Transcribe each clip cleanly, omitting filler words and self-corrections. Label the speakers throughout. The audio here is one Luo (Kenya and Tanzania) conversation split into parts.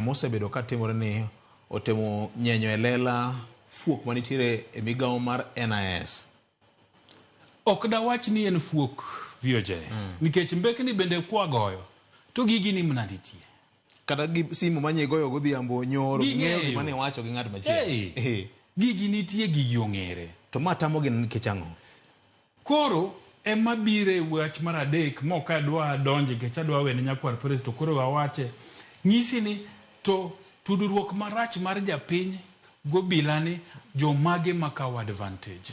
Speaker 1: Mosebedo ka timore ni otemo nyenyo e lela fuok manitiere e migawo mar NIS.
Speaker 2: Ok dawach ni en fuok VOJ nikech mbekni bende kwagoyo to gigi ni mna nitie.
Speaker 1: Kata gi simu manye igoyo godhiambo nyoro ging'eyo
Speaker 2: Ging'eyo.
Speaker 1: gima ne iwacho gi ng'at machielo.
Speaker 2: Hey,
Speaker 1: Eh.
Speaker 2: gigi nitie gigi ong'ere.
Speaker 1: To ma tamogi nikech ang'o?
Speaker 2: Koro ema bire wach mar adek mok adwa donje nikech adwa wene nyakwar Peres to koro awache. Nyisi ni to tudruok marach mar japiny gobila ni jomage makawo advantage.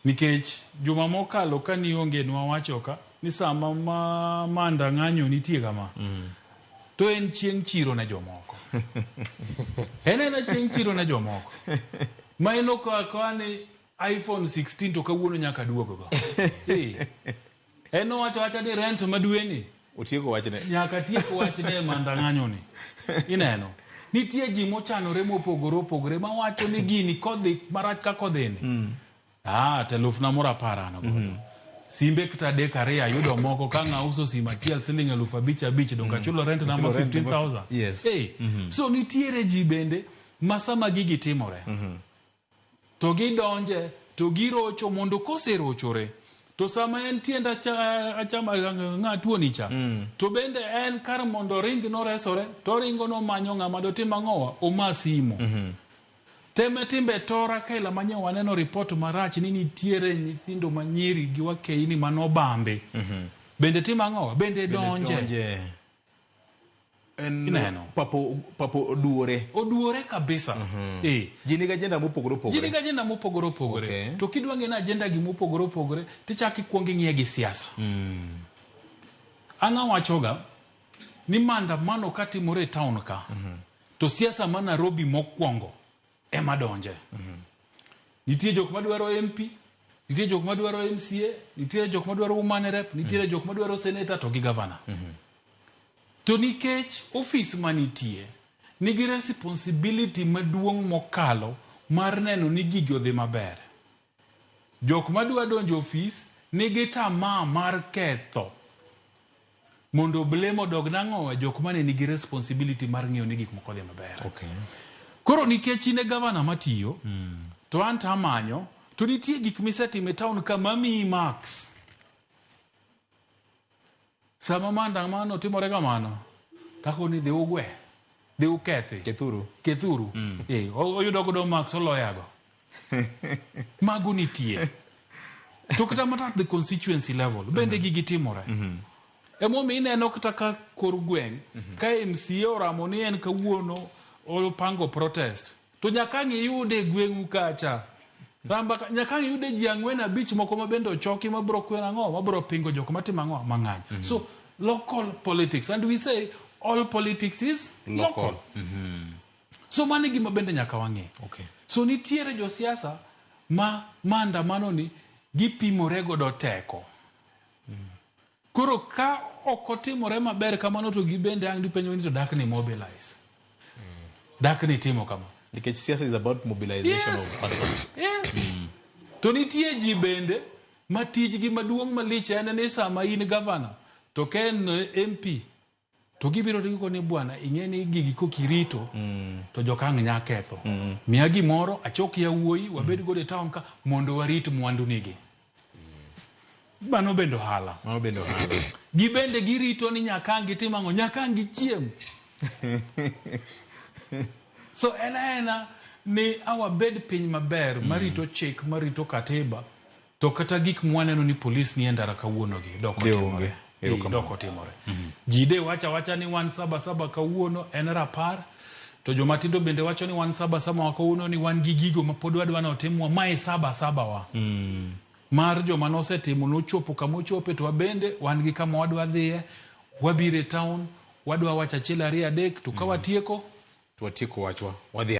Speaker 2: Nikech juma mokalo ka nionge nwawacho ka ni sama ma manda ng'anyo nitie kama to en chieng' chiro ne jomoko. En ena chieng' chiro ne jomoko. Ma en ok akawa ni iPhone 16 to kawuono nyaka duog go. Eh. En owacho awacha ni rent ma dweni
Speaker 1: Otieko wachne.
Speaker 2: nyaka tiek wachne e manda ng'anyo ni. Ineno. Nitie ji mochanore mopogore opogore mawacho ni gini kodhi marach kaka odhini. Ah, to elufna moro apar an godo. Simbe kata adek ariyo ayudo moko ka ng'a uso sim achiel siling 5000 donge achulo rent na ma
Speaker 1: Achulo rent ma-
Speaker 2: 15,000.
Speaker 1: Yes.
Speaker 2: Eh. So nitiere ji bende ma sama gigi timore to gidonje to girocho mondo koserochore to sama en tiend achama ng'a tuoni cha to bende en kar mondo oring noresore to oringo nomanyo ng'ama dotim ang'owa oma simo teme timbe tora kaila manye waneno ripot marach ni nitiere nyithindo manyiri gi wakeini manobambe bende timo ang'owa bende donje
Speaker 1: Donje. En
Speaker 2: Ineno.
Speaker 1: papo papo oduore.
Speaker 2: Oduore kabisa. Eh.
Speaker 1: Ji nigi agenda mopogore
Speaker 2: Ji
Speaker 1: opogore.
Speaker 2: nigi agenda mopogore opogore.
Speaker 1: Okay.
Speaker 2: To kidwa ng'e ni agenda gi mopogore opogore, tichako ikuongo ing'iye gi siasa. An awachoga ni maandamano katimore e town ka, to siasa ma Nairobi mokwongo ema donje. Nitie jok madwaro MP, nitie jok madwaro MCA, nitie jok madwaro woman rep, nitiere jok madwaro senator to gi governor. To nikech ofis manitie nigi responsibility maduong' mokalo mar neno ni gigi odhi maber. Jok madwa donjo ofis nigi tamaa mar ketho mondo blame odog nang'owa jok mane nigi responsibility mar ng'iyo ni gik moko odhi maber.
Speaker 1: Okay.
Speaker 2: Koro nikech in e gavana matiyo, to an to amanyo, to nitie gik misetimo e town ka mamiyi marks. Sama maandamano timore kamano, takoni dhi ugwe, dhi ukethi.
Speaker 1: Kethuru.
Speaker 2: Kethuru. Eh, oyudo godo marks oloyago. Mago nitie. To kata mana at the constituency level, bende gigi timore. Emomiyo ineno kata ka kor gweng' ka MCA oramo ni en kawuono opango protest to nyaka ang' iyude e gweng'u kacha. Ramba ka, nyaka ang' iyude ji ang'wen abich moko ma bende ochoki ma bro kwero ang'o ma bro pingo jok matimo ang'o mang'any. So local politics and we say all politics is local.
Speaker 1: Local.
Speaker 2: So mano e gima bende nyaka wang'e.
Speaker 1: Okay.
Speaker 2: So nitiere josiasa ma maandamano ni gipimore godo teko. Koro ka ok otimore maber kamano to gibende ang' dipenjo ni to dak ni mobilize. Dak ni timo kama.
Speaker 1: Nikech siasa is about mobilization
Speaker 2: Yes.
Speaker 1: of persons.
Speaker 2: Yes. To nitie ji bende ma tijgi maduong' malich en ni sama in gavana to ka en MP to gibiro to gikoni bwana ing'e ni gigi kokirito to joka ang' nya ketho. Miya gimoro achok yawuoyi wabed godo e town ka mondo warit mwandu nigi. Mano bende ohala.
Speaker 1: Mano bende ohala.
Speaker 2: Gibende girito ni nyaka ang' gitim ang'o? Nyaka ang' gichiem. So en aena ni awabed piny maber marito chik marito katiba to kata gik mwaneno ni polis nie ndara kawuono gi dok
Speaker 1: De
Speaker 2: otimore.
Speaker 1: onge.
Speaker 2: Eh,
Speaker 1: Erokamano.
Speaker 2: dok otimore. Ji de wacho awacha ni wan saba saba kawuono en rapar to joma tindo bende wacho ni wan saba saba wa kawuono ni wan gi gigo ma pod wadwa ni otimwa mae saba saba wa. Mar joma nosetimo nochopo kama ochope to wabende wan gi kama wadwa dhiye wabiro e town wadwa wacho achiel ariyo adek to ka watieko
Speaker 1: To watieko wachwa. Wadhi.